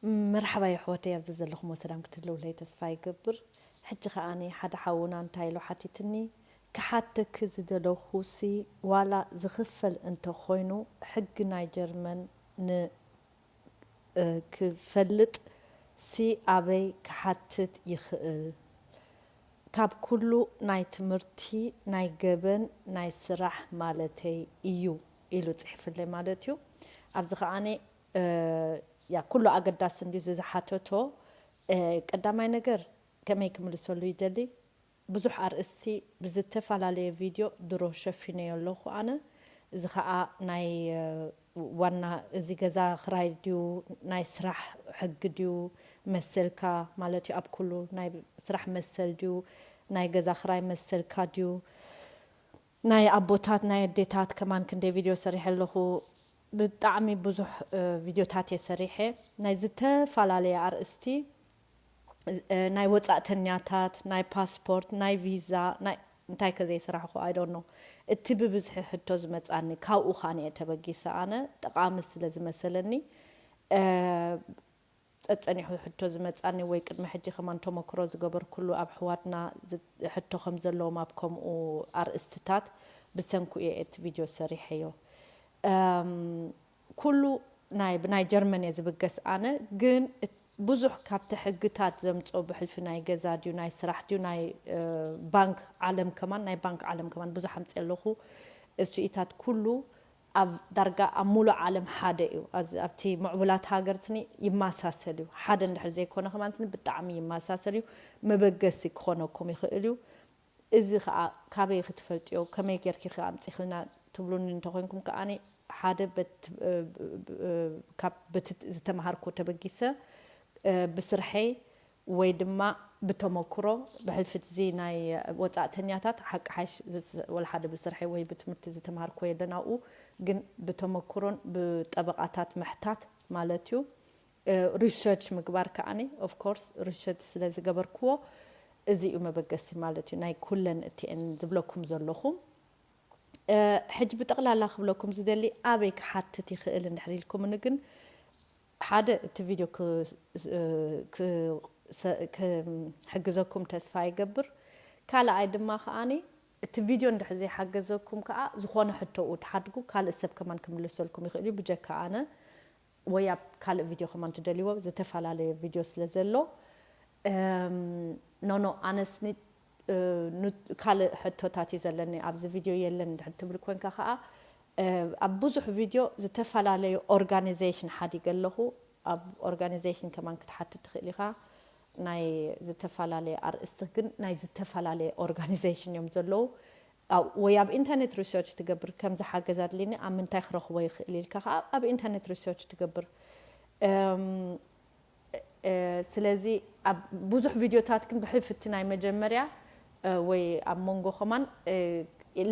መርሓባ የሕዋተይ፣ ኣብዚ ዘለኹሞ ሰላም ክትህልውለይ ተስፋ ይገብር። ሕጂ ከኣ ሓደ ሓውና እንታይ ኢሉ ሓቲትኒ፣ ክሓተኪ ዝደለኹሲ ዋላ ዝኽፈል እንተኾይኑ ሕጊ ናይ ጀርመን ን ክፈልጥ ሲ ኣበይ ክሓትት ይኽእል? ካብ ኩሉ ናይ ትምህርቲ፣ ናይ ገበን፣ ናይ ስራሕ ማለተይ እዩ ኢሉ ጽሒፍለይ ማለት እዩ። ኣብዚ ከኣኒ ያ ኩሉ ኣገዳሲ እንድዩ ዝሓተቶ። ቀዳማይ ነገር ከመይ ክምልሰሉ ይደሊ? ብዙሕ ኣርእስቲ ብዝተፈላለየ ቪድዮ ድሮ ሸፊነዮ ኣለኹ ኣነ። እዚ ኸኣ ናይ ዋና እዚ ገዛ ክራይ ድዩ ናይ ስራሕ ሕጊ ድዩ መሰልካ ማለት እዩ። ኣብ ኩሉ ናይ ስራሕ መሰል ድዩ ናይ ገዛ ክራይ መሰልካ ድዩ ናይ ኣቦታት ናይ ኣዴታት ከማን ክንደይ ቪድዮ ሰሪሐ ኣለኹ። ብጣዕሚ ብዙሕ ቪድዮታት እየ ሰሪሐ ናይ ዝተፈላለየ ኣርእስቲ፣ ናይ ወጻእተኛታት፣ ናይ ፓስፖርት፣ ናይ ቪዛ፣ እንታይ ከዘይስራሕኹ ኣይዶኖ። እቲ ብብዝሒ ሕቶ ዝመጻኒ ካብኡ ኻን እየ ተበጊሰ ኣነ ጠቓሚ ስለ ዝመሰለኒ ጸጸኒሑ ሕቶ ዝመጻኒ ወይ ቅድሚ ሕጂ ከማን ተመክሮ ዝገበርኩሉ ኣብ ሕዋትና ሕቶ ከም ዘለዎም ኣብ ከምኡ ኣርእስትታት ብሰንኩ እየ እቲ ቪድዮ ሰሪሐዮ። ኩሉ ናይ ብናይ ጀርመን እየ ዝብገስ ኣነ ግን ብዙሕ ካብቲ ሕግታት ዘምፅኦ ብሕልፊ ናይ ገዛ ድዩ ናይ ስራሕ ድዩ ናይ ባንክ ዓለም ከማን ናይ ባንክ ዓለም ከማን ብዙሕ ኣምፅእ ኣለኹ። እሱኢታት ኩሉ ኣብ ዳርጋ ኣብ ሙሉእ ዓለም ሓደ እዩ። ኣብቲ ምዕቡላት ሃገር ስኒ ይመሳሰል እዩ። ሓደ እንድሕር ዘይኮነ ከማን ስኒ ብጣዕሚ ይመሳሰል እዩ። መበገሲ ክኾነኩም ይኽእል እዩ። እዚ ኸዓ ካበይ ክትፈልጥዮ ከመይ ጌርኪ ኸ ኣምፂኽልና ትብሉኒ እንተኾይንኩም ከዓኒ ሓደ በቲ ዝተምሃርኩ ተበጊሰ ብስርሐይ ወይ ድማ ብተመክሮ ብሕልፊ እዚ ናይ ወፃእተኛታት ሓቂ ሓይሽ ወላ ሓደ ብስርሐይ ወይ ብትምህርቲ ዝተምሃርኮ የለን ኣብኡ ግን ብተመክሮን ብጠበቓታት ምሕታት ማለት እዩ። ሪሰርች ምግባር ከዓኒ ኦፍኮርስ ሪሰርች ስለ ዝገበርክዎ እዚ እዩ መበገሲ ማለት እዩ ናይ ኩለን እቲአን ዝብለኩም ዘለኹ። ሕጂ ብጠቕላላ ክብለኩም ዝደሊ ኣበይ ክሓትት ይኽእል እንድሕር ኢልኩምኒ ግን ሓደ እቲ ቪድዮ ክሕግዘኩም ተስፋ ይገብር። ካልኣይ ድማ ከዓኒ እቲ ቪድዮ እንድሕር ዘይሓገዘኩም ከዓ ዝኾነ ሕቶኡ ትሓድጉ ካልእ ሰብ ከማን ክምልሰልኩም ይኽእል እዩ ብጀካ ኣነ ወይ ኣብ ካልእ ቪድዮ ከማን ትደልይዎ ዝተፈላለየ ቪድዮ ስለ ዘሎ ኖኖ ኣነስኒ ካልእ ሕቶታት እዩ ዘለኒ ኣብዚ ቪድዮ የለን እንድሕር ትብል ኮንካ ከዓ ኣብ ብዙሕ ቪድዮ ዝተፈላለዩ ኦርጋኒዜሽን ሓዲገ ኣለኹ። ኣብ ኦርጋኒዜሽን ከማን ክትሓትት ትኽእል ኢኻ። ናይ ዝተፈላለየ ኣርእስቲ ግን ናይ ዝተፈላለየ ኦርጋኒዜሽን እዮም ዘለዉ። ወይ ኣብ ኢንተርኔት ሪሰርች ትገብር ከምዚ ሓገዝ ኣድልኒ ኣብ ምንታይ ክረኽቦ ይኽእል ኢልካ ከዓ ኣብ ኢንተርኔት ሪሰርች ትገብር። ስለዚ ኣብ ብዙሕ ቪድዮታት ግን ብሕልፍቲ ናይ መጀመርያ ወይ ኣብ መንጎ ከማን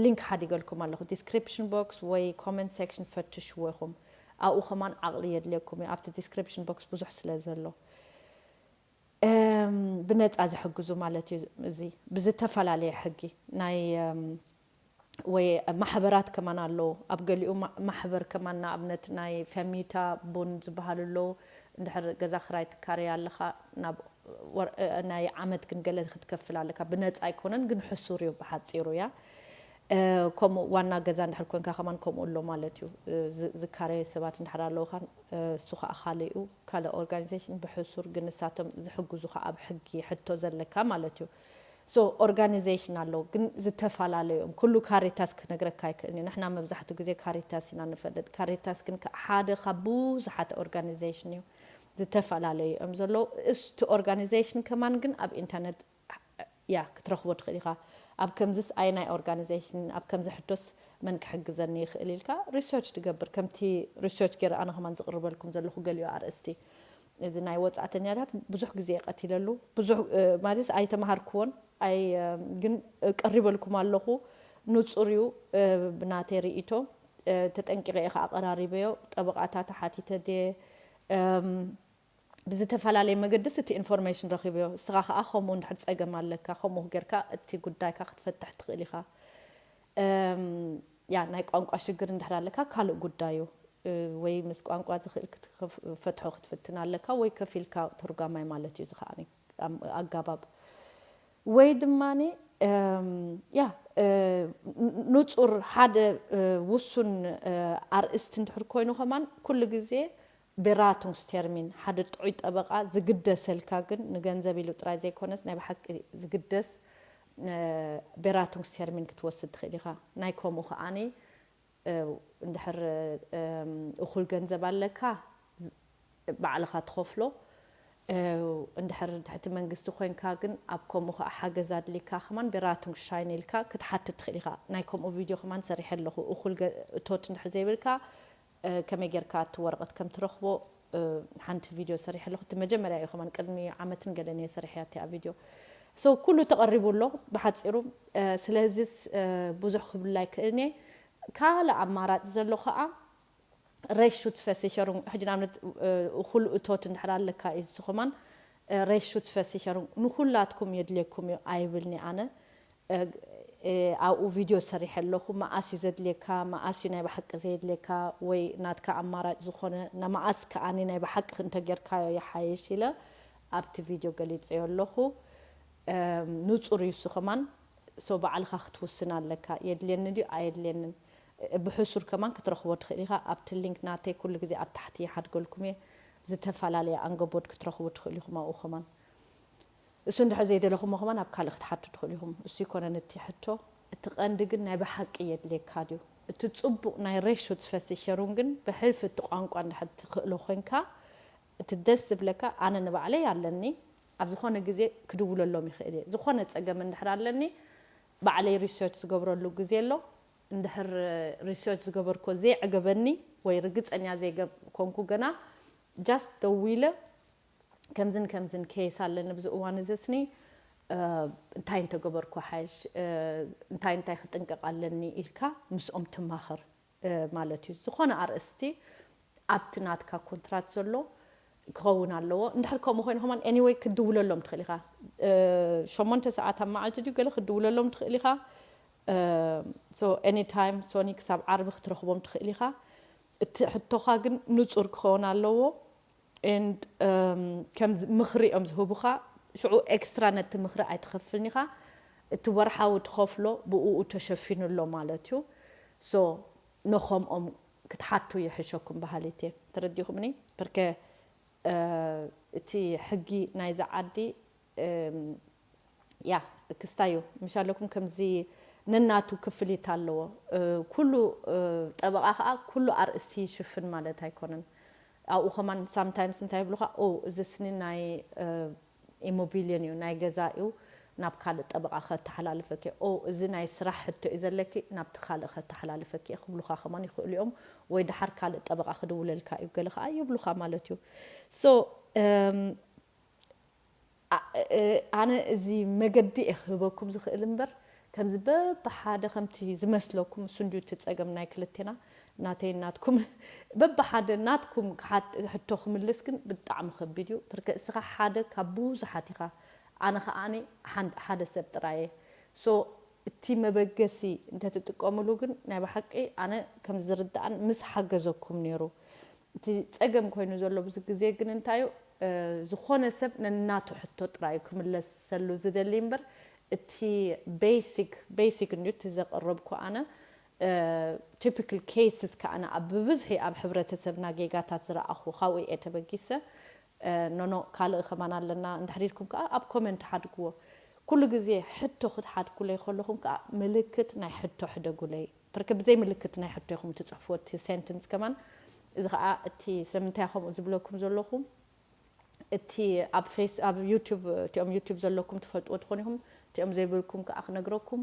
ሊንክ ሓዲገልኩም ኣለኹ ዲስክሪፕሽን ቦክስ ወይ ኮመንት ሴክሽን ፈትሽዎ ኢኹም። ኣብኡ ከማን ዓቕሊ የድልየኩም እዩ ኣብቲ ዲስክሪፕሽን ቦክስ ብዙሕ ስለ ዘሎ ብነፃ ዝሕግዙ ማለት እዩ። እዚ ብዝተፈላለየ ሕጊ ናይ ወይ ማሕበራት ከማን ኣለዉ። ኣብ ገሊኡ ማሕበር ከማን ንኣብነት ናይ ፈሚታ ቡን ዝበሃሉ ኣለዉ። እንድሕር ገዛ ክራይ ትካረይ ኣለኻ ናብ ናይ ዓመት ግን ገለ ክትከፍል ኣለካ ብነፃ ኣይኮነን ግን ሕሱር እዩ ብሓፂሩ እያ። ከምኡ ዋና ገዛ እንድሕር ኮንካ ከማን ከምኡ ኣሎ ማለት እዩ። ዝካረዩ ሰባት እንድሕር ኣለውካ እሱ ከዓ ካልእ እዩ ካልእ ኦርጋኒዜሽን ብሕሱር ግን ንሳቶም ዝሕግዙ ከዓ ኣብ ሕጊ ሕቶ ዘለካ ማለት እዩ። ሶ ኦርጋኒዜሽን ኣለዉ ግን ዝተፈላለዩ እዮም። ኩሉ ካሪታስ ክነግረካ ኣይክእልን እዩ። ንሕና መብዛሕትኡ ግዜ ካሪታስ ኢና ንፈልጥ። ካሪታስ ግን ሓደ ካብ ብዙሓት ኦርጋኒዜሽን እዩ። ዝተፈላለዩ እዮም ዘለዉ። እስቲ ኦርጋኒዜሽን ከማን ግን ኣብ ኢንተርነት ያ ክትረኽቦ ትኽእል ኢኻ። ኣብ ከምዝስ ኣየናይ ኦርጋኒዜሽን ኣብ ከምዚ ሕቶስ መን ክሕግዘኒ ይኽእል ኢልካ ሪሰርች ትገብር። ከምቲ ሪሰርች ገይረ ኣነ ከማን ዝቕርበልኩም ዘለኹ ገሊኡ ኣርእስቲ እዚ ናይ ወፃእተኛታት ብዙሕ ግዜ ቀቲለሉ ብዙሕ ማለት ኣይተምሃርክዎን ኣይ ግን ቀሪበልኩም ኣለኹ። ንፁር እዩ ብናተይ ርእይቶ ተጠንቂቐ ኢኻ ኣቐራሪበዮ። ጠበቓታት ሓቲተ ድየ ብዝተፈላለየ መገድስ እቲ ኢንፎርሜሽን ረኺበዮ። እስኻ ከዓ ከምኡ እንድሕር ፀገም ኣለካ ከምኡ ጌርካ እቲ ጉዳይካ ክትፈትሕ ትኽእል ኢኻ። ያ ናይ ቋንቋ ሽግር እንድሕር ኣለካ ካልእ ጉዳዩ። ወይ ምስ ቋንቋ ዝኽእል ክትፈትሖ ክትፍትን ኣለካ ወይ ከፊልካ ተርጓማይ ማለት እዩ። ዝኸኣኒ ኣጋባብ ወይ ድማ ያ ንፁር ሓደ ውሱን ኣርእስቲ እንድሕር ኮይኑ ከማን ኩሉ ግዜ Beratungstermin ሓደ ጥዑይ ጠበቓ ዝግደሰልካ ግን ንገንዘብ ኢሉ ጥራይ ዘይኮነስ ናይ ብሓቂ ዝግደስ Beratungstermin ክትወስድ ትኽእል ኢኻ። ናይ ከምኡ ከዓኒ እንድሕር እኹል ገንዘብ ኣለካ ባዕልኻ ትኸፍሎ። እንድሕር ትሕቲ መንግስቲ ኮይንካ ግን ኣብ ከምኡ ከዓ ሓገዝ ኣድሊካ ከማን Beratungsschein ኢልካ ክትሓትት ትኽእል ኢኻ። ናይ ከምኡ ቪድዮ ከማን ሰሪሐ ኣለኹ። እኹል እቶት እንድሕር ዘይብልካ ከመይ ጌርካ እቲ ወረቐት ከም ትረኽቦ ሓንቲ ቪድዮ ሰሪሐ ኣለኹ። እቲ መጀመርያ እዩ ከማን ቅድሚ ዓመትን ገለን እየ ሰሪሐያ እቲኣ ቪድዮ። So ኩሉ ተቐሪቡ ኣሎ ብሓፂሩ። ስለዚስ ብዙሕ ክብላ ኣይክእልን እየ። ካልእ ኣማራፂ ዘሎ ከዓ Rechtsschutzversicherung ሕጂ ንኣብነት እኹል እቶት እንድሕር ኣለካ እዩ ዝስኹማን Rechtsschutzversicherung ንኩላትኩም የድልየኩም እዩ ኣይብልኒ ኣነ። ኣብኡ ቪድዮ ሰሪሐ ኣለኹ። መኣስ እዩ ዘድልየካ፣ መኣስ እዩ ናይ ብሓቂ ዘየድልየካ፣ ወይ ናትካ ኣማራጭ ዝኾነ መኣስ ከኣኒ ናይ ብሓቂ እንተጌርካዮ ይሓይሽ ኢለ ኣብቲ ቪድዮ ገሊፀዮ ኣለኹ። ንፁር እዩ እሱ ከማን። So ባዕልኻ ክትውስን ኣለካ፣ የድልየኒ ድዩ ኣየድልየንን። ብሕሱር ከማን ክትረኽቦ ትኽእል ኢኻ። ኣብቲ ሊንክ ናተይ ኩሉ ግዜ ኣብ ታሕቲ ይሓድገልኩም እየ። ዝተፈላለየ ኣንገቦት ክትረኽቡ ትኽእሉ ኢኹም ኣብኡ ከማን። እሱ እንድሕር ዘይደለኹሞ ከማን ኣብ ካልእ ክትሓቱ ትኽእሉ ኢኹም። እሱ ይኮነን እቲ ሕቶ። እቲ ቀንዲ ግን ናይ ብሓቂ የድልየካ ድዩ? እቲ ጽቡቕ ናይ Rechtsschutzversicherung ግን ብሕልፊ እቲ ቋንቋ እንድሕር ትኽእሎ ኮይንካ እቲ ደስ ዝብለካ ኣነ ንባዕለይ ኣለኒ ኣብ ዝኾነ ግዜ ክድውለሎም ይኽእል እየ። ዝኾነ ጸገም እንድሕር ኣለኒ ባዕለይ research ዝገብረሉ ግዜ ኣሎ። እንድሕር research ዝገበርኮ ዘይዕገበኒ ወይ ርግጸኛ ዘይኮንኩ ገና just ደዊለ ከምዝን ከምዝን case ኣለኒ ኣብዚ እዋን እዚ ስኒ እንታይ እንተገበርኩ ሓይሽ እንታይ እንታይ ክጥንቀቕ ኣለኒ ኢልካ ምስኦም ትማኸር ማለት እዩ። ዝኾነ ኣርእስቲ ኣብቲ ናትካ ኮንትራት ዘሎ ክኸውን ኣለዎ። እንድሕር ከምኡ ኮይኑ ከማን anyway ክትድውለሎም ትኽእል ኢኻ። ሸሞንተ ሰዓት ኣብ መዓልቲ ድዩ ገለ ክትድውለሎም ትኽእል ኢኻ። So any time ሶኒ ክሳብ ዓርቢ ክትረኽቦም ትኽእል ኢኻ። እቲ ሕቶኻ ግን ንጹር ክኸውን ኣለዎ። And ከምዚ ምኽሪ እዮም ዝህቡኻ። ሽዑ ኤክስትራ ነቲ ምኽሪ ኣይትኸፍልን ኢኻ። እቲ ወርሓዊ ትኸፍሎ ብእኡ ተሸፊኑ ኣሎ ማለት እዩ። So ንኸምኦም ክትሓቱ ይሕሸኩም በሃሊት እየ። ተረዲኹምኒ? ብርከ እቲ ሕጊ ናይዛ ዓዲ ያ ክስታይ እዩ ምሻለኩም ከምዚ ነናቱ ክፍሊት ኣለዎ። ኩሉ ጠበቓ ከዓ ኩሉ ኣርእስቲ ይሽፍን ማለት ኣይኮነን። ኣብኡ ከማን sometimes እንታይ ይብሉኻ ኦ እዚ ስኒ ናይ ኢሞቢልዮን እዩ ናይ ገዛ እዩ ናብ ካልእ ጠበቓ ከተሓላልፈኪ ኦ እዚ ናይ ስራሕ ሕቶ እዩ ዘለኪ ናብቲ ካልእ ከተሓላልፈኪ ክብሉኻ ከማን ይኽእሉ እዮም። ወይ ድሓር ካልእ ጠበቓ ክድውለልካ እዩ ገለ ከዓ ይብሉኻ ማለት እዩ። So ኣነ እዚ መገዲ እየ ክህበኩም ዝኽእል እምበር ከምዚ በብሓደ ከምቲ ዝመስለኩም እሱ እንድዩ እቲ ጸገም ናይ ክልቴና ናተይ ናትኩም በብሓደ ናትኩም ሕቶ ክምልስ ግን ብጣዕሚ ከቢድ እዩ። ብርከ እስኻ ሓደ ካብ ብዙሓት ኢኻ። ኣነ ከዓኒ ሓደ ሰብ ጥራየ። So እቲ መበገሲ እንተትጥቀምሉ ግን ናይ ብሓቂ ኣነ ከም ዝርዳኣን ምስ ሓገዘኩም ነይሩ። እቲ ጸገም ኮይኑ ዘሎ ብዙ ግዜ ግን እንታይ እዩ ዝኾነ ሰብ ነናቱ ሕቶ ጥራይ ክምለሰሉ ዝደሊ እምበር እቲ basic basic እንድዩ እቲ ዘቀረብኩ ኣነ typical cases ከኣነ ኣብ ብብዝሒ ኣብ ሕብረተሰብና ጌጋታት ዝረኣኹ ካብኡ እየ ተበጊሰ። ኖኖ ካልእ ከማን ኣለና እንድሕር ኢልኩም ከዓ ኣብ ኮመንት ሓድግዎ። ኩሉ ግዜ ሕቶ ክትሓድጉለይ ከለኹም ከዓ ምልክት ናይ ሕቶ ሕደጉለይ። ብርክ ብዘይ ምልክት ናይ ሕቶ ኢኹም ትፅሕፍዎ እቲ ሴንተንስ ከማን። እዚ ከዓ እቲ ስለምንታይ ከምኡ ዝብለኩም ዘለኹ እቲ ኣብ ፌስ ኣብ ዩቱብ እቲኦም ዩቱብ ዘለኩም ትፈልጥዎ ትኾኑ ኢኹም። እቲኦም ዘይብልኩም ከዓ ክነግረኩም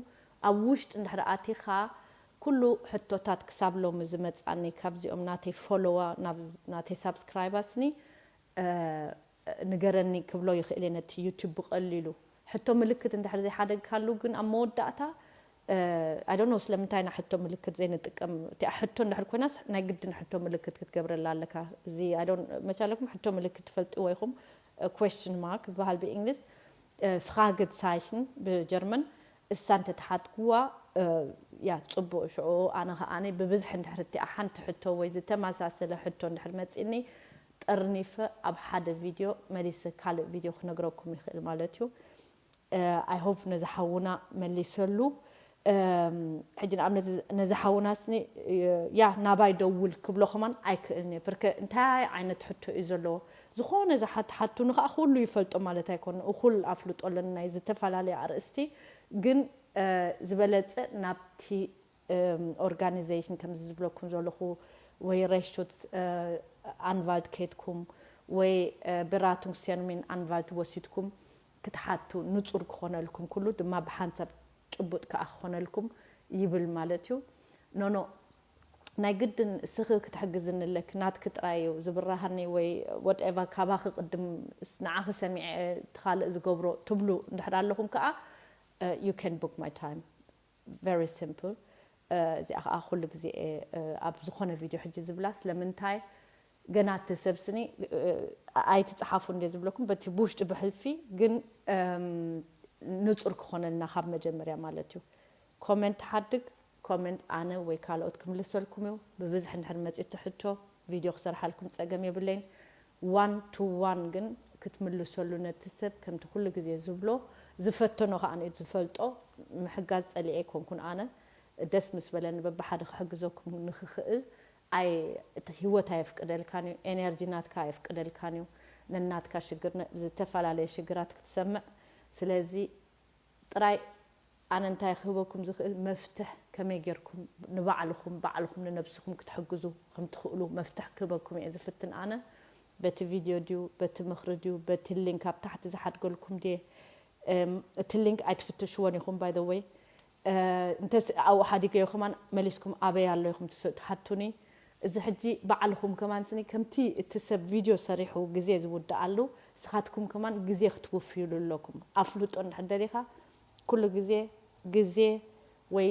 ኣብ ውሽጢ እንድሕር ኣቲኻ ኩሉ ሕቶታት ክሳብ ሎሚ ዝመፃኒ ካብዚኦም ናተይ ፎሎዋ ናብ ናተይ ሳብስክራይባስኒ ንገረኒ ክብሎ ይኽእል እየ ነቲ ዩቱብ ብቐሊሉ። ሕቶ ምልክት እንድሕር ዘይሓደግካሉ ግን ኣብ መወዳእታ I don't know ስለምንታይ ኢና ሕቶ ምልክት ዘይንጥቀም። እቲኣ ሕቶ እንድሕር ኮይናስ ናይ ግድን ሕቶ ምልክት ክትገብረላ ኣለካ። እዚ I don't መቻለኩም ሕቶ ምልክት ትፈልጥዎ ኢኹም። Question mark ዝበሃል ብእንግሊዝ Fragezeichen ብጀርመን። እሳ እንተተሓትኩዋ ያ ጽቡቕ። ሽዑ ኣነ ከኣኒ ብብዝሒ እንድሕር እቲኣ ሓንቲ ሕቶ ወይ ዝተመሳሰለ ሕቶ እንድሕር መጺኒ፣ ጠርኒፈ ኣብ ሓደ ቪድዮ መሊሰ ካልእ ቪድዮ ክነግረኩም ይኽእል ማለት እዩ። I hope ነዚ ሓውና መሊሰሉ። ሕጂ ንኣብነት ነዚ ሓውናስኒ ያ ናባይ ደውል ክብሎ ከማን ኣይክእልን እየ። ብርከ እንታይ ዓይነት ሕቶ እዩ ዘለዎ? ዝኾነ ዝሓትሓቱኒ ከዓ ኩሉ ይፈልጦ ማለት ኣይኮነ። እኹል ኣፍልጦ ኣለኒ ናይ ዝተፈላለየ ኣርእስቲ፣ ግን ዝበለፀ ናብቲ organization ከምዚ ዝብለኩም ዘለኹ ወይ ሬሽቶት ኣንቫልት ከይድኩም ወይ ብራቱንግ ሴርሚን ኣንቫልት ወሲድኩም ክትሓቱ ንጹር ክኾነልኩም፣ ኩሉ ድማ ብሓንሳብ ጭቡጥ ከኣ ክኾነልኩም ይብል ማለት እዩ። ኖኖ ናይ ግድን እስኺ ክትሕግዝኒ ኣለኪ፣ ናትኪ ጥራይ እዩ ዝብራሃኒ ወይ ወትኤቨር ካባኺ ቅድም ንዓኺ ሰሚዐ እቲ ካልእ ዝገብሮ ትብሉ እንድሕር ኣለኹም ከኣ you can book my time. Very simple። እዚኣ ከዓ ኩሉ ግዜ እየ ኣብ ዝኾነ ቪድዮ ሕጂ ዝብላ። ስለምንታይ ገና እቲ ሰብ ስኒ ኣይትፅሓፉ እንደ ዝብለኩም በቲ ብውሽጢ ብሕልፊ ግን ንፁር ክኾነልና ካብ መጀመርያ ማለት እዩ። ኮመንት ሓድግ ኮመንት ኣነ ወይ ካልኦት ክምልሰልኩም እዩ። ብብዝሒ እንድሕር መፂኡ እቲ ሕቶ ቪድዮ ክሰርሓልኩም ፀገም የብለይን። ዋን ቱ ዋን ግን ክትምልሰሉ ነቲ ሰብ ከምቲ ኩሉ ግዜ ዝብሎ ዝፈተኖ ከዓ ንእት ዝፈልጦ ምሕጋዝ ፀሊኤ ኣይኮንኩን ኣነ። ደስ ምስ በለኒ በብሓደ ክሕግዘኩም ንክኽእል ኣይ እቲ ህይወት ኣየፍቅደልካን እዩ። ኤነርጂ ናትካ ኣየፍቅደልካን እዩ። ነናትካ ሽግር ነ- ዝተፈላለየ ሽግራት ክትሰምዕ። ስለዚ ጥራይ ኣነ እንታይ ክህበኩም ዝኽእል መፍትሕ ከመይ ጌርኩም ንባዕልኹም ባዕልኹም ንነብስኹም ክትሕግዙ ከም ትኽእሉ መፍትሕ ክህበኩም እየ ዝፍትን ኣነ። በቲ ቪድዮ ድዩ በቲ ምኽሪ ድዩ በቲ ሊንክ ኣብ ታሕቲ ዝሓድገልኩም ድየ? እቲ ሊንክ ኣይትፍትሽዎን ኢኹም by the way። እንተስ ኣብኡ ሓዲገዮ ከማን መሊስኩም ኣበይ ኣሎ ኢኹም ትስ- ትሓቱኒ። እዚ ሕጂ ባዕልኹም ከማን ስኒ ከምቲ እቲ ሰብ ቪድዮ ሰሪሑ ግዜ ዝውድኣሉ ንስኻትኩም ከማን ግዜ ክትውፍዩሉ ኣለኩም። ኣፍልጦ እንድሕር ደሊኻ ኩሉ ግዜ ግዜ ወይ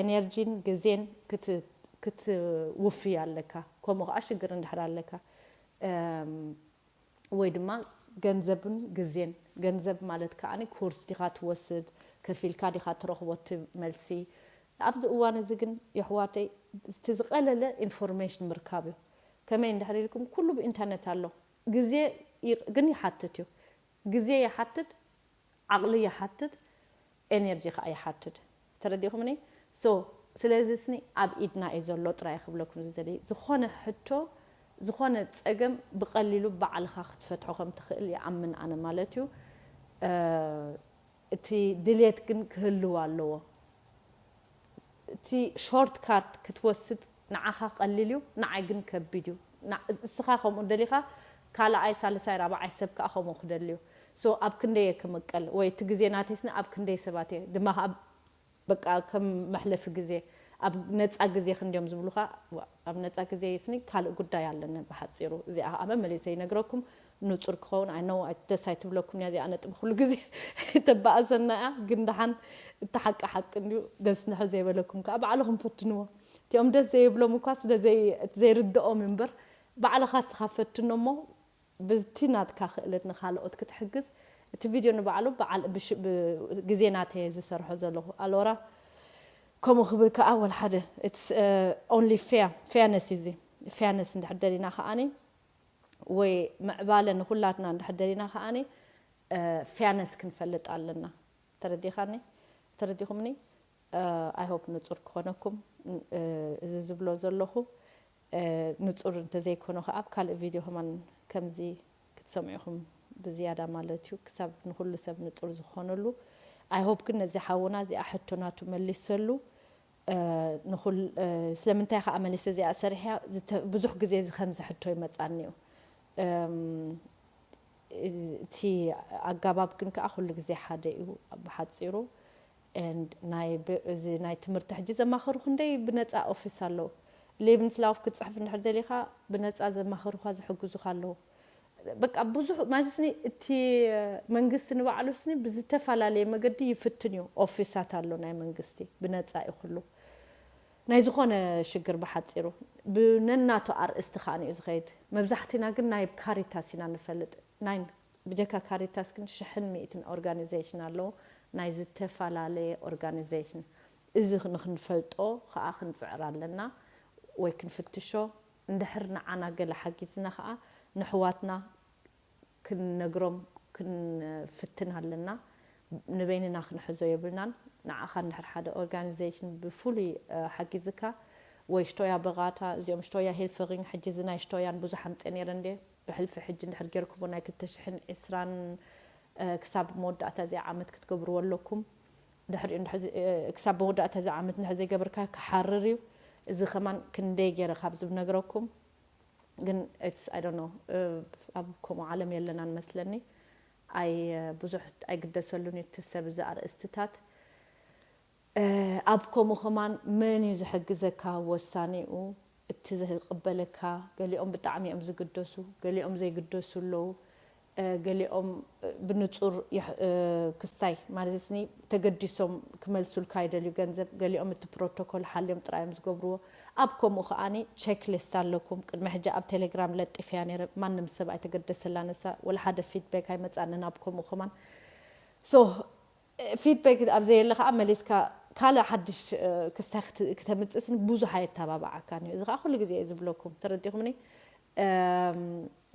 ኤነርጂን ግዜን ክትውፍይ ኣለካ። ከምኡ ከዓ ሽግር እንድሕር ኣለካ ወይ ድማ ገንዘብን ግዜን። ገንዘብ ማለት ከዓ ኮርስ ዲኻ ትወስድ፣ ከፊልካ ዲኻ ትረኽቦ እቲ መልሲ። ኣብዚ እዋን እዚ ግን የሕዋተይ እቲ ዝቐለለ ኢንፎርሜሽን ምርካብ እዩ። ከመይ እንድሕር ኢልኩም ኩሉ ብኢንተርኔት ኣሎ። ግዜ ግን ይሓትት እዩ። ግዜ ይሓትት፣ ዓቕሊ ይሓትት፣ ኤነርጂ ከዓ ይሓትት። ተረዲኹምኒ? So ስለዚ ስኒ ኣብ ኢድና እዩ ዘሎ ጥራይ ክብለኩም ዝደሊ። ዝኾነ ሕቶ ዝኾነ ፀገም ብቐሊሉ ባዕልኻ ክትፈትሖ ከም ትኽእል ይኣምን ኣነ ማለት እዩ። እቲ ድሌት ግን ክህልው ኣለዎ። እቲ ሾርት ካርት ክትወስድ ንዓኻ ቀሊል እዩ፣ ንዓይ ግን ከቢድ እዩ። እስኻ ከምኡ ደሊኻ ካልኣይ ሳልሳይ ራብዓይ ሰብ ከዓ ከምኡ ክደሊ እዩ። So ኣብ ክንደይ እየ ክምቀል ወይ እቲ ግዜ ናተይስኒ ኣብ ክንደይ ሰባት እየ ድማ ከዓ በቃ ከም መሕለፊ ግዜ ኣብ ነፃ ግዜ ክንዲዮም ዝብሉኻ። ኣብ ነፃ ግዜ ስኒ ካልእ ጉዳይ ኣለኒ ብሓፂሩ። እዚኣ ከዓ መመሊሰ ይነግረኩም። ንፁር ክኸውን ኣይ ነው ደስ ኣይትብለኩም እያ እዚኣ ነጥቢ ኩሉ ግዜ ተባእሰና እያ። ግን ደሓን እቲ ሓቂ ሓቂ እንድዩ። ደስ ንሕር ዘይበለኩም ከዓ ባዕልኹም ፈትንዎ። እቲኦም ደስ ዘይብሎም እኳ ስለ ዘይርድኦም እምበር ባዕልኻ ስኻ ፈትኖ እሞ ብቲ ናትካ ክእለት ንካልኦት ክትሕግዝ። እቲ ቪድዮ ንባዕሉ በዓል ግዜ ናተየ ዝሰርሖ ዘለኹ ኣሎራ ከምኡ ክብል ከዓ ወላ ሓደ it's only fair fairness እዩ። እዚ fairness እንድሕር ደሊና ከዓኒ ወይ ምዕባለ ንኩላትና እንድሕር ደሊና ከዓኒ fairness ክንፈልጥ ኣለና። ተረዲኻኒ? ተረዲኹምኒ? I hope ንፁር ክኾነኩም። እዚ ዝብሎ ዘለኹ ንፁር እንተዘይኮነ ከዓ ኣብ ካልእ ቪድዮ ከማን ከምዚ ክትሰምዑኹም ብዝያዳ ማለት እዩ ክሳብ ንኩሉ ሰብ ንፁር ዝኾነሉ። I hope ግን ነዚ ሓውና እዚኣ ሕቶ ናቱ መሊሰሉ። ስለምንታይ ከዓ መሊሰ እዚኣ ሰሪሕያ ብዙሕ ግዜ እዚ ከምዚ ሕቶ ይመፃኒ እዩ። እቲ ኣጋባብ ግን ከዓ ኩሉ ግዜ ሓደ እዩ ብሓፂሩ። And ናይ እዚ ናይ ትምህርቲ ሕጂ ዘማኸሩ ክንደይ ብነፃ ኦፊስ ኣለዉ። ሌብንስላውፍ ክትፅሕፍ እንድሕር ደሊኻ ብነፃ ዘማኸሩኻ ዝሕግዙኻ ኣለዉ። በቃ ብዙሕ ማለት ስኒ እቲ መንግስቲ ንባዕሉ ስኒ ብዝተፈላለየ መገዲ ይፍትን እዩ። ኦፊሳት ኣሎ ናይ መንግስቲ ብነፃ እዩ ኩሉ ናይ ዝኾነ ሽግር ብሓፂሩ ብነናቱ ኣርእስቲ ከዓ እዩ ዝኸይድ። መብዛሕትና ግን ናይ ካሪታስ ኢና ንፈልጥ ናይ ብጀካ ካሪታስ ግን ሽሕን ሚእትን ኦርጋኒዜሽን ኣለዉ። ናይ ዝተፈላለየ organization እዚ ንክንፈልጦ ከዓ ክንፅዕር ኣለና ወይ ክንፍትሾ። እንድሕር ንዓና ገለ ሓጊዝና ከዓ ንሕዋትና ክንነግሮም ክንፍትን ኣለና። ንበይንና ክንሕዞ የብልናን። ንዓኻ እንድሕር ሓደ organization ብፍሉይ ሓጊዝካ ወይ ሽቶያ በጋታ እዚኦም ሽቶያ ሄልፈሪንግ ሕጂ እዚ ናይ ሽቶያን ብዙሕ ኣምፅእ ነይረ እንደ ብሕልፊ ሕጂ እንድሕር ጌርኩሞ ናይ ክልተ ሽሕን ዕስራን ክሳብ መወዳእታ እዚ ዓመት ክትገብርዎ ኣለኩም። ድሕሪኡ ክሳብ መወዳእታ እዚ ዓመት እንድሕር ዘይገብርካ ክሓርር እዩ። እዚ ከማን ክንደይ ገይረ ካብ ዝነግረኩም ግን it's I don't know ኣብ ከምኡ ዓለም የለናን መስለኒ። ኣይ ብዙሕ ኣይግደሰሉን እቲ ሰብ እዚ ኣርእስትታት ኣብ ከምኡ ከማን መን እዩ ዝሕግዘካ ወሳኒኡ እቲ ዝቅበለካ። ገሊኦም ብጣዕሚ እዮም ዝግደሱ፣ ገሊኦም ዘይግደሱ ኣለዉ። ገሊኦም ብንጹር ክስታይ ማለት ስኒ ተገዲሶም ክመልሱልካ ይደልዩ ገንዘብ። ገሊኦም እቲ ፕሮቶኮል ሓልዮም ጥራይ እዮም ዝገብርዎ። ኣብ ከምኡ ከዓኒ ቸክሊስት ኣለኩም። ቅድሚ ሕጂ ኣብ ቴሌግራም ለጢፍያ ነይረ፣ ማንም ሰብ ኣይተገደሰላ ንሳ፣ ወላ ሓደ ፊድባክ ኣይመጻንን ኣብ ከምኡ ከማን። So ፊድባክ ኣብ ዘየለ ከዓ መሊስካ ካልእ ሓድሽ ክስታይ ክተምጽእ ስኒ ብዙሕ ኣየተባብዓካን እዩ። እዚ ከዓ ኩሉ ግዜ እየ ዝብለኩም፣ ተረዲኹምኒ?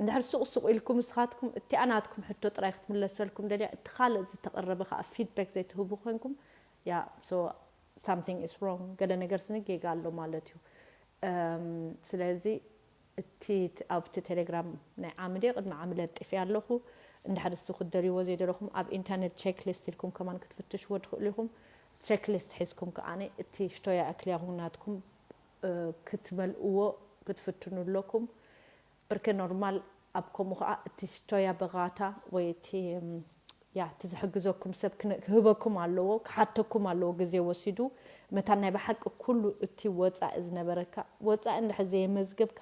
እንድሕር ሱቕ ሱቕ ኢልኩም ንስኻትኩም እቲኣ ናትኩም ሕቶ ጥራይ ክትምለሰልኩም ደልያ፣ እቲ ካልእ ዝተቐረበ ከዓ ፊድባክ ዘይትህቡ ኮይንኩም፣ ያ so something is wrong፣ ገለ ነገር ስኒ ጌጋ ኣሎ ማለት እዩ። ስለዚ እቲ ኣብቲ ቴሌግራም ናይ ዓሚ ድየ ቅድሚ ዓሚ ለጢፈ ኣለኹ። እንድሕር እሱ ክትደልይዎ ዘይደለኹም ኣብ ኢንተርኔት ቸክሊስት ኢልኩም ከማን ክትፍትሽዎ ትኽእሉ ኢኹም። ቸክሊስት ሒዝኩም ከዓኒ እቲ ሽቶያ ኣክልያኹም ናትኩም ክትመልእዎ ክትፍትኑ ኣለኩም። ብርክ ኖርማል ኣብ ከምኡ ከዓ እቲ ሽቶያ በጋታ ወይ እቲ ያ እቲ ዝሕግዘኩም ሰብ ክህበኩም ኣለዎ፣ ክሓተኩም ኣለዎ ግዜ ወሲዱ። መታን ናይ ብሓቂ ኩሉ እቲ ወፃኢ ዝነበረካ ወፃኢ እንድሕር ዘየመዝገብካ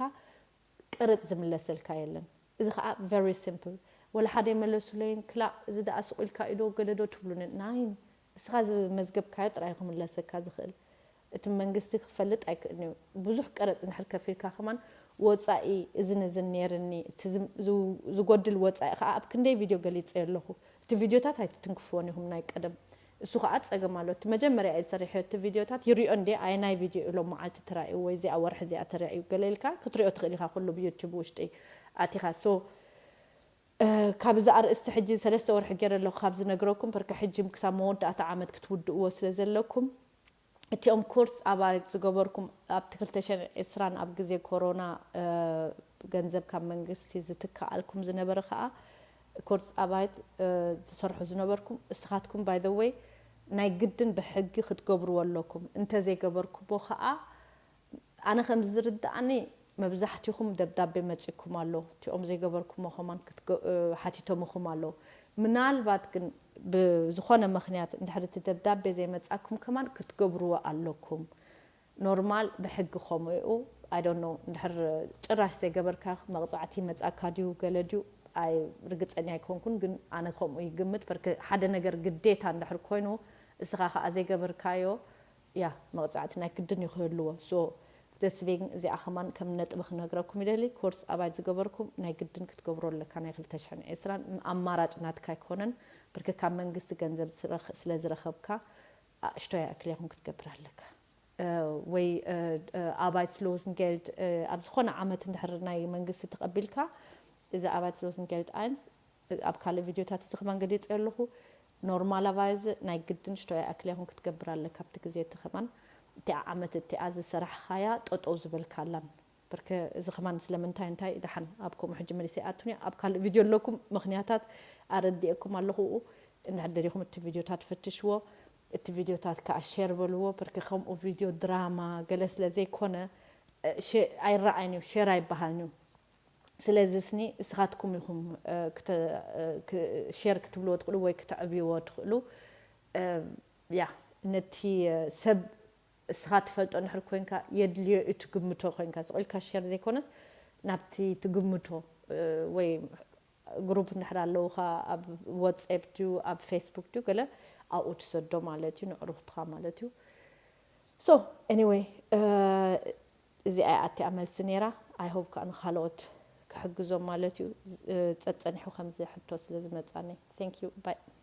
ቅርፅ ዝምለሰልካ የለን። እዚ ከዓ very simple። ወላ ሓደ ይመለሱለይን ክላእ እዚ ደኣ ስቑ ኢልካ ኢዶ ገለዶ ትብሉኒ ናይን እስኻ ዝመዝገብካዮ ጥራይ ክምለሰካ ዝኽእል። እቲ መንግስቲ ክፈልጥ ኣይክእልን እዩ። ብዙሕ ቀረፅ እንድሕር ከፊልካ ከማን ወፃኢ እዝን እዝን ነይርኒ እቲ ዝጎድል ወፃኢ ከዓ ኣብ ክንደይ ቪድዮ ገሊፀ ኣለኹ። እቲ ቪድዮታት ኣይትትንክፍዎን ኢኹም ናይ ቀደም። እሱ ከዓ ፀገም ኣሎ። እቲ መጀመርያ እየ ዝሰሪሐዮ እቲ ቪድዮታት ይሪኦ እንዴ ኣየናይ ቪድዮ ኢሎም መዓልቲ ተራእዩ ወይ እዚኣ ወርሒ እዚኣ ተራእዩ ገለ ኢልካ ክትሪኦ ትኽእል ኢኻ ኩሉ ብዩቱብ ውሽጢ ኣቲኻ። So ካብ እዚ ኣርእስቲ ሕጂ ሰለስተ ወርሒ ገይረ ኣለኹ ካብ ዝነግረኩም በርካ ሕጂ ክሳብ መወዳእታ ዓመት ክትውድእዎ ስለ ዘለኩም እቲኦም ኮርስ ኣባል ዝገበርኩም ኣብቲ ክልተ ሽሕን ዕስራን ኣብ ግዜ ኮሮና ገንዘብ ካብ መንግስቲ ዝትከኣልኩም ዝነበረ ከዓ ኮርስ ኣባይት ዝሰርሑ ዝነበርኩም እስኻትኩም ባይዘወይ ናይ ግድን ብሕጊ ክትገብርዎ ኣለኩም። እንተዘይገበርኩሞ ከዓ ኣነ ከም ዝርዳእኒ መብዛሕትኹም ደብዳቤ መፂኩም ኣሎ እቲኦም ዘይገበርኩሞ ከማን ሓቲቶምኹም ኣለዉ። ምናልባት ግን ብዝኾነ ምክንያት እንድሕር እቲ ደብዳቤ ዘይመፃኩም ከማን ክትገብርዎ ኣለኩም። ኖርማል ብሕጊ ከምኡ እዩ። I don't know እንድሕር ጭራሽ ዘይገበርካ መቕፃዕቲ መፃካ ድዩ ገለ ድዩ ኣይ ርግፀኛ ኣይኮንኩን፣ ግን ኣነ ከምኡ ይግምት። በርክ ሓደ ነገር ግዴታ እንድሕር ኮይኑ እስኻ ከዓ ዘይገበርካዮ ያ መቕፃዕቲ ናይ ግድን ይክህልዎ። So ደስቤን እዚኣ ከማን ከም ነጥቢ ክነግረኩም ይደሊ። ኮርስ ኣባይ ዝገበርኩም ናይ ግድን ክትገብሮ ኣለካ ናይ ክልተ ሽሕን ዕስራን ኣማራጭ ናትካ ኣይኮነን። ብርክ ካብ መንግስቲ ገንዘብ ስለ ዝረኸብካ ሽቶ ይኣክል ያኹን ክትገብር ኣለካ ወይ ኣባይት ሎዝን ጌልድ ኣብ ዝኾነ ዓመት እንድሕር ናይ መንግስቲ ተቐቢልካ እዚ ኣባይት ሎዝን ጌልድ ኣይንስ ኣብ ካልእ ቪድዮታት እዚ ከማን ገሊፀ ኣለኹ። ኖርማላቫይዝ ናይ ግድን ሽቶ ይኣክል ያኹን ክትገብር ኣለካ ኣብቲ ግዜ እቲ ከማን እቲኣ ዓመት እቲኣ ዝሰራሕኻያ ጠጠው ዝበልካላን ብርክ እዚ ከማን ስለምንታይ እንታይ ደሓን ኣብ ከምኡ ሕጂ መሊሰ ይኣቱን ኣብ ካልእ ቪድዮ ኣለኩም ምክንያታት ኣረዲኤኩም ኣለኹ። እንድሕር ደሊኹም እቲ ቪድዮታት ፈትሽዎ። እቲ ቪድዮታት ከዓ ሼር በልዎ። ብርክ ከምኡ ቪድዮ ድራማ ገለ ስለ ዘይኮነ ኣይረኣይን እዩ፣ ሼር ኣይበሃልን እዩ። ስለዚ ስኒ እስኻትኩም ኢኹም ሼር ክትብልዎ ትኽእሉ ወይ ክትዕብይዎ ትኽእሉ። ያ ነቲ ሰብ እስኻ ትፈልጦ እንድሕር ኮይንካ የድልዮ እዩ ትግምቶ ኮይንካ ስቕ ኢልካ ሼር ዘይኮነስ ናብቲ ትግምቶ ወይ ግሩፕ እንድሕር ኣለውኻ ኣብ ዋትስኣፕ ድዩ ኣብ ፌስቡክ ድዩ ገለ ኣብኡ ትሰዶ ማለት እዩ ንዕሩኽትኻ ማለት እዩ። So anyway እዚኣ ኣቲኣ መልሲ ነይራ። I hope ከዓ ንካልኦት ክሕግዞም ማለት እዩ። ፀፀኒሑ ከምዚ ሕቶ ስለ ዝመፃኒ thank you bye።